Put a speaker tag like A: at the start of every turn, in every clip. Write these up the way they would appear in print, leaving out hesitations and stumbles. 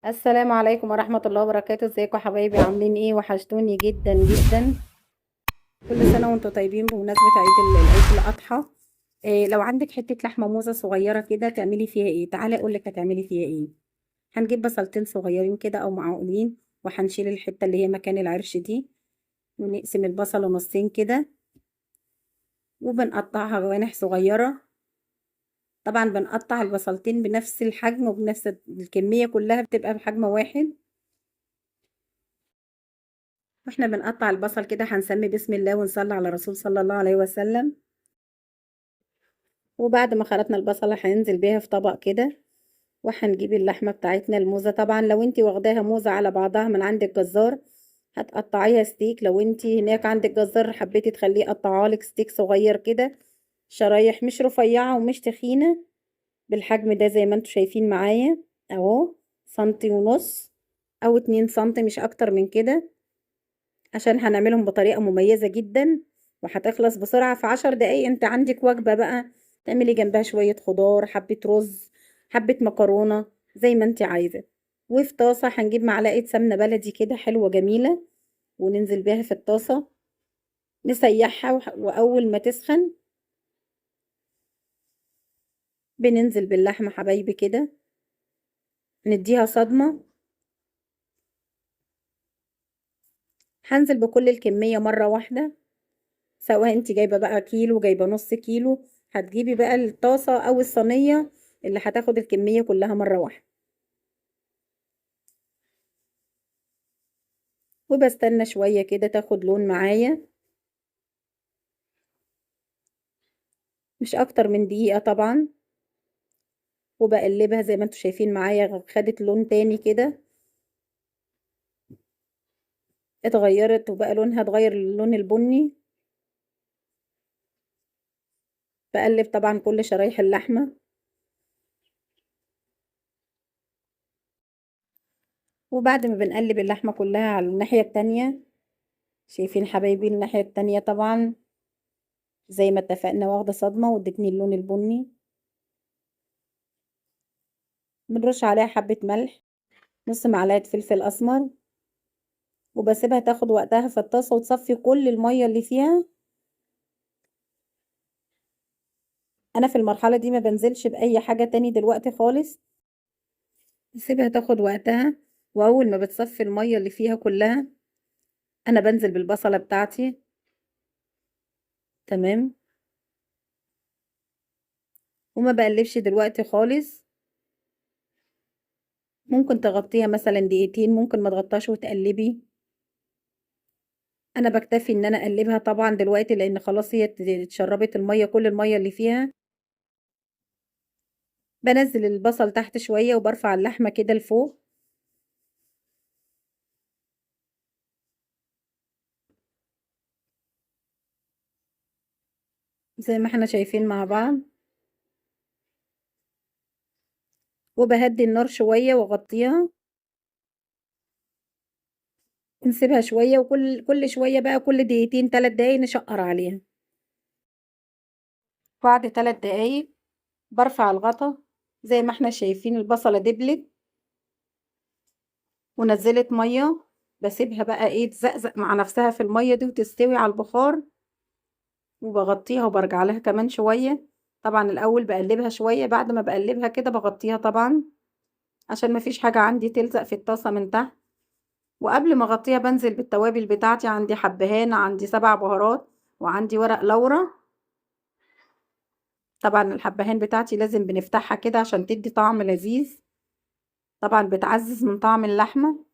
A: السلام عليكم ورحمة الله وبركاته. ازيكم حبايبي؟ عاملين ايه؟ وحشتوني جدا جدا. كل سنة وانتم طيبين بمناسبة عيد الأضحى. إيه لو عندك حتة لحمة موزة صغيرة كده تعملي فيها ايه؟ تعالي اقول لك هتعملي فيها ايه. هنجيب بصلتين صغيرين كده او معقولين، وهنشيل الحتة اللي هي مكان العرش دي، ونقسم البصلة نصين كده، وبنقطعها جوانح صغيرة. طبعا بنقطع البصلتين بنفس الحجم وبنفس الكمية، كلها بتبقى بحجم واحد. واحنا بنقطع البصل كده هنسمي بسم الله ونصلي على الرسول صلى الله عليه وسلم. وبعد ما خلطنا البصلة هننزل بيها في طبق كده، وهنجيب اللحمة بتاعتنا الموزة. طبعا لو انتي واخداها موزة على بعضها من عند الجزار هتقطعيها ستيك، لو انتي هناك عند الجزار حبيتي تخليه يقطعها لك ستيك صغير كده، شرايح مش رفيعة ومش تخينة، بالحجم ده زي ما انتوا شايفين معايا اهو، سنتي ونص او 2 سنتي مش اكتر من كده، عشان هنعملهم بطريقة مميزة جدا وهتخلص بسرعة في 10 دقايق. انت عندك وجبة بقى تعملي جنبها شوية خضار، حبة رز، حبة مكرونة، زي ما انت عايزة. وفي طاسة هنجيب معلقة سمنة بلدي كده حلوة جميلة، وننزل بيها في الطاسة نسيحها، وأول ما تسخن بننزل باللحمة حبايبي كده، نديها صدمة. هنزل بكل الكمية مرة واحدة، سواء انت جايبة بقى كيلو جايبة نص كيلو، هتجيبي بقى الطاسة أو الصينية اللي هتاخد الكمية كلها مرة واحدة. وبستنى شوية كده تاخد لون معايا، مش أكتر من دقيقة طبعا. وبقلبها زي ما انتوا شايفين معايا، خدت لون تاني كده، اتغيرت وبقى لونها اتغير للون البني. بقلب طبعا كل شرايح اللحمة. وبعد ما بنقلب اللحمة كلها على الناحية التانية، شايفين حبايبي الناحية التانية طبعا زي ما اتفقنا واخدة صدمة وادتني اللون البني. بنرش عليها حبة ملح، نص معلقة فلفل أسمر، وبسيبها تاخد وقتها في الطاسة وتصفي كل المية اللي فيها. أنا في المرحلة دي ما بنزلش بأي حاجة تاني دلوقتي خالص، بسيبها تاخد وقتها. وأول ما بتصفي المية اللي فيها كلها أنا بنزل بالبصلة بتاعتي، تمام. وما بقلبش دلوقتي خالص، ممكن تغطيها مثلا دقيقتين، ممكن ما تغطاش وتقلبي. انا بكتفي ان انا اقلبها طبعا دلوقتي لان خلاص هي اتشربت الميه، كل الميه اللي فيها. بنزل البصل تحت شويه وبرفع اللحمه كده لفوق. زي ما احنا شايفين مع بعض. وبهدي النار شويه واغطيها، نسيبها شويه، وكل شويه بقى كل دقيقتين 3 دقايق نشقر عليها. بعد 3 دقايق برفع الغطا. زي ما احنا شايفين البصله دبلت ونزلت ميه، بسيبها بقى ايه تزقزق مع نفسها في الميه دي وتستوي على البخار، وبغطيها وبرجع لها كمان شويه. طبعا الاول بقلبها شويه، بعد ما بقلبها كده بغطيها طبعا عشان ما فيش حاجه عندي تلزق في الطاسه من تحت. وقبل ما اغطيها بنزل بالتوابل بتاعتي، عندي حبهان، عندي 7 بهارات، وعندي ورق لورا. طبعا الحبهان بتاعتي لازم بنفتحها كده عشان تدي طعم لذيذ، طبعا بتعزز من طعم اللحمه.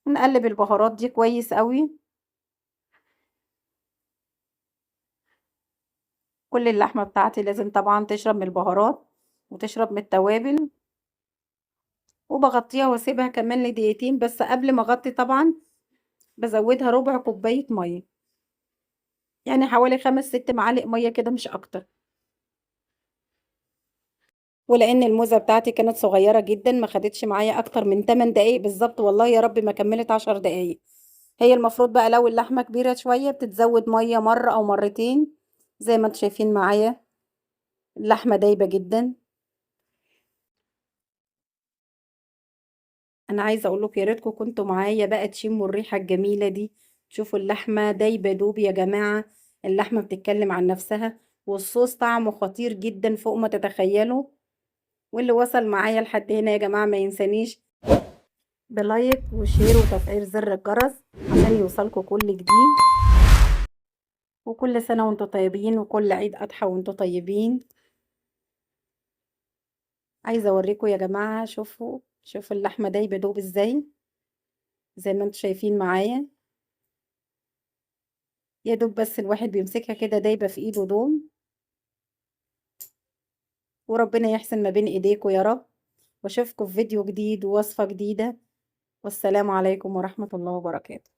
A: نقلب البهارات دي كويس قوي. كل اللحمه بتاعتي لازم طبعا تشرب من البهارات وتشرب من التوابل. وبغطيها واسيبها كمان لدقيقتين بس. قبل ما اغطي طبعا بزودها ربع كوبايه ميه، يعني حوالي 5-6 معالق ميه كده مش اكتر. ولان الموزه بتاعتي كانت صغيره جدا ما خدتش معايا اكتر من 8 دقايق بالظبط، والله يا رب ما كملت 10 دقايق. هي المفروض بقى لو اللحمه كبيره شويه بتتزود ميه مره او مرتين. زي ما انتم شايفين معايا اللحمه دايبه جدا. انا عايزه اقول لكم يا ريتكم كنتوا معايا بقى تشموا الريحة الجميلة دي. شوفوا اللحمة دايبه دوب يا جماعة، اللحمة بتتكلم عن نفسها، والصوص طعمه خطير جدا فوق ما تتخيلوا. واللي وصل معايا لحد هنا يا جماعة ما ينسانيش ب like و share وتفعيل زر الجرس عشان يوصلكوا كل جديد. وكل سنة وانتم طيبين، وكل عيد اضحى وانتم طيبين. عايزه اوريكم يا جماعة، شوفوا شوفوا اللحمة دايبه دوب ازاي، زي ما انتم شايفين معايا. يا دوب بس الواحد بيمسكها كده دايبه في ايده دوم. وربنا يحسن ما بين ايديكم يا رب. واشوفكم في فيديو جديد ووصفه جديدة. والسلام عليكم ورحمة الله وبركاته.